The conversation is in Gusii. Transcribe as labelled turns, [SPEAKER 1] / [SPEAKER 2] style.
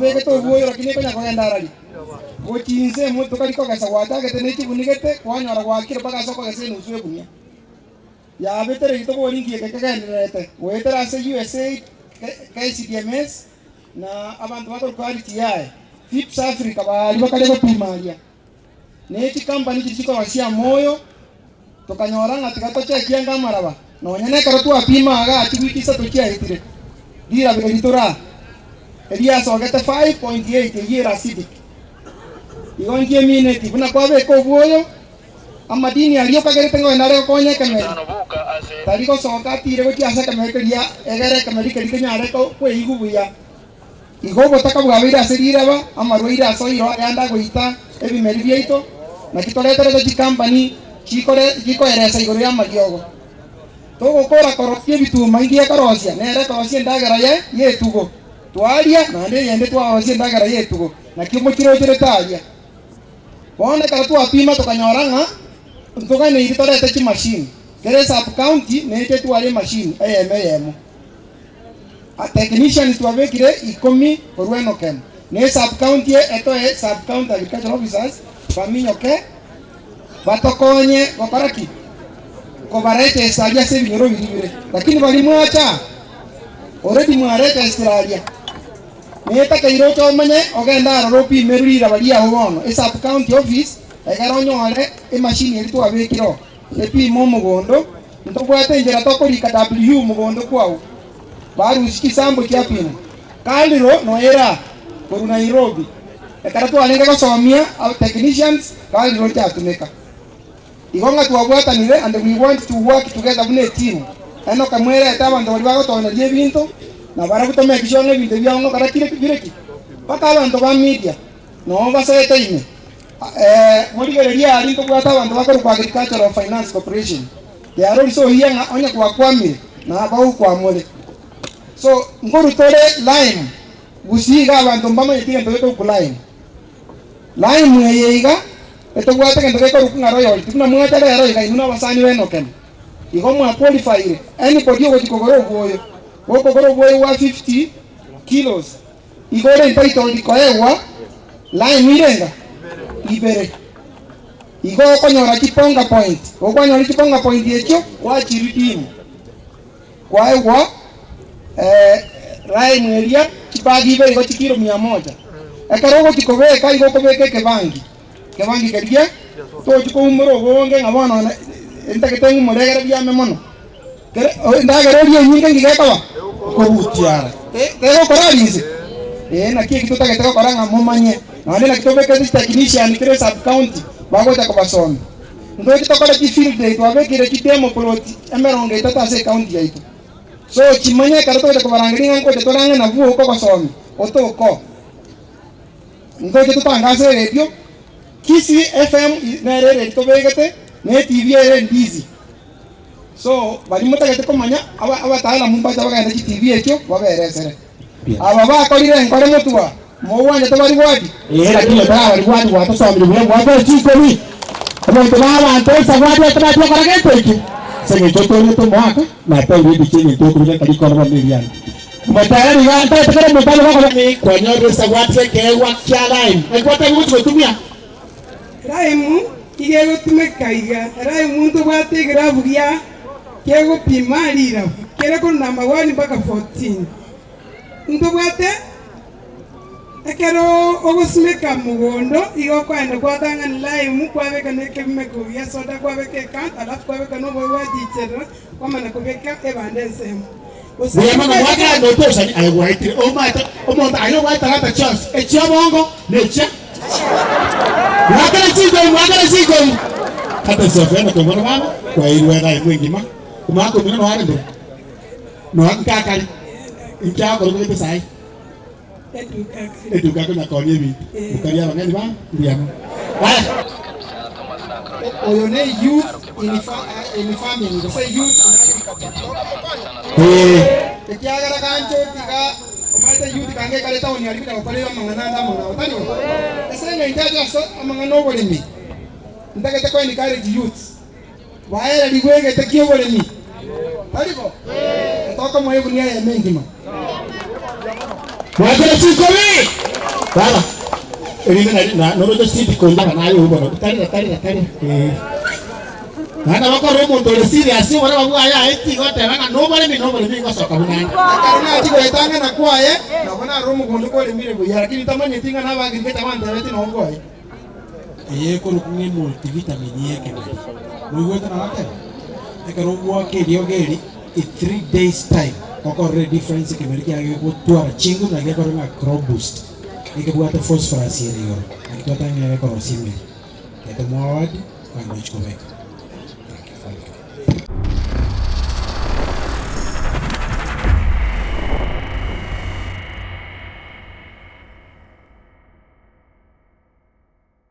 [SPEAKER 1] Obegete obwoyo lakini ekonya kogenda arari gochia inse emo tokari kogesa gwachagete ne chibuni gete kwanyora gwakire mpaka ase okogesa enusu egunia. Yabete riri tobori nki eke kegendererete goetera ase USAID, KCDMS na abanto bakorokwa RTI, FIPS Africa baria bakare gopima aria. Ne chikampani chiria chikorosia amoyo, tokanyora ng'a tiga tochekie anga amaraba, nonya nekero twapima igaa chiwiki isato chiaetire, riraba eri toraa, eriasogete 5.8 eyio ere acidic. Igo nkimineti buna kwabeka obwoyo, amadini aria okagerete ng'a oyo nare gokonya ekemeri, tari gosoka atire gochia ase ekemeri keria egere ekemeri keria kenyare kweigwa buya. Igo obotaka bwabeire ase riraba, amarwaire asoire ayande agoita ebimeri biaito, naki toreterete chikampani chikoeresa igoro y'amariogo. Togokora korosia ebituma inki ekorosia? Nere ekorosia endagera ye y'etugo. Twaria, naende eyende twarosia endagera y'etugo, naki omochirocherete aria. Bono ekero twapima tokanyora ng'a ntoganeiri torete chimashini, kera esub county neche etware emashini eyemo eyemo. Technicians twabekire ikomi korwa Enokem, na esub county etoe sub county agricultural officers baminyoke batokonye gokora ki? Kobaregister aria ase ebinyoro biria bire. Lakini baria mwacha already mwaregister aria. Netakeire oche omanye ogende aroro opimerwe riraba riao bono esub county office egere onyore emachine eria twabekire oo epime omogondo Ntobwate enchera tokorika W mogondo kwao. Barusia chisambo chiapimwa. Kaliro noera korwa Nairobi. Ekero twarenge gosomia our technicians, Kaliro chiatumeka. Igo ng'a twabwatanire and we want to work together buna eteam. Enoka mwerete abanto baria bagotooneria ebinto, na barabwo to make sure ng'a ebinto ebi ngokora kire bire ki? Mpaka abanto ba media noo basoete ime. Morigererie aria ntobwate abanto bakorokwa Agricultural Finance Corporation, yarorisia oyia ng'a onye gwakwamire na bagokwamore. So nkorwa tore lime gusii iga abanto mbamanyeti egento gekorokwa lime. Lime eye iga etobwate egento gekorokwa ng'a royalty buna mwacha rero iga inwe na abasani ba Enokema igo mwa qualifyire anybody ogochia kogora obwoyo, gokogora obwoyo bwa 50 kilos Igo ore entitled koegwa lime irenga? Ibere. Igo okonyora chiponga point, gokwanyora chiponga point echio gwachi redeem kwaegwa lime eria chibag ibere igo chikilo mia moja. Ekero ogochi kobeka igo okobeka ekebangi, ekebangi keria tochi koumora obonge ng'a bono ntagete ng'umore egere biame mono. Kere endagera eria enyinge nigo ekoba okobutiara, tegokora aria inse. Ee, naki eki totagete gokora ng'a momanye, naende naki tobekete chitechnician kera esub county bagocha kobasomia. Ntoche tokore chifield day twabekire chidemo plot emerongo etato ase ecounty yaito. So chimanye ekero togocha kobarangeria ng'a ngocha tore ang'e nabwo okogosomia otoko. Ntoche totangase eredio, Kisii FM nere eredio tobegete na etv ere Ndizi. So baria motagete komanya abataalamu mbache bagende chitibi echio baberesere. Aba bakorire enkore motwa, mogwanchete barigwati?
[SPEAKER 2] Ee, lakini otarabariwati gwatosomire buya gwakora chikobi. Omonto ba abanto insa gwati atarati gokora gento eke. Ase eng'encho otoorete omoaka, natebirie ebicha egento okobeka rikoro bono eriane. Omotebia iga, ntagete kera omonto abe gokoba. Kwanyorire insa gwatiga ekeegwa kia lime, naki gwatebia gochia gotumia?
[SPEAKER 3] Laimu iga egotumeka iga, Laimu ntobwate egirabu gia kegopima rirabu kere korwa number one mpaka 14. Ntobwate ekero ogosimeka mogondo igo okoenda kwatang'ani laimu kwabeka na ekebimeko gia soda kwabeka ekando alafu kwabeka na obobe gwachicherera kwamana kobeka ebando ensemo. Gose
[SPEAKER 2] Buya mono gwakera notosani aye gwaetire omate omonto aye obwate talanta chionsi echia obongo na echia mwakere chikobi mwakere chikobi kata sofia na baba kwairwe ega imwe engima omwaka omino noare mbere noa nkakare nkiakore kogete sahi eduka akonya koonia ebinto okaria abang'ani babo mbuya mono haya.
[SPEAKER 1] Oyo ne youth in in farming gose youth in agriculture tokomokonya ekiagera gancho tiga omanyete youth kange ekare etown aria buna gokora amang'ana ande amang'ao tari bo? Ase eng'encho ache ase amang'ana oboremi ntagete ko encourage youths baererigwe egete kia oboremi tari bo? Tokomoa egunia eyemo engima.
[SPEAKER 2] Mwakire chikobi. Baba, erinde nari na noroche Cindy kondaba naye oywo bono, tarera tarera tarera eh. Naende bakore omonto ore serious oborema bwaye aye tigoteba ng'a noboremi noboremi ngosoka buna ande.
[SPEAKER 1] Ekero nachia goetang'ana kwaye, nabo narora omogondo koremire buya, lakini tamanyeti ng'a nabagirigete abantebetie noo bwaye.
[SPEAKER 4] Eye ekorokwa ng'a emultivitamin y'ekemeri. Moigwete nagoteba? Ekero ogoaka eriogo eri, in 3 days time, okorora edifference ekemeri kiaye gegotwara chinguru na gekore ng'a crop boost. Ekebwate phosphorus ere igoro, naki twatang'ina gekorosia emeri. Gete mwawadi, kwani gochi kobeka.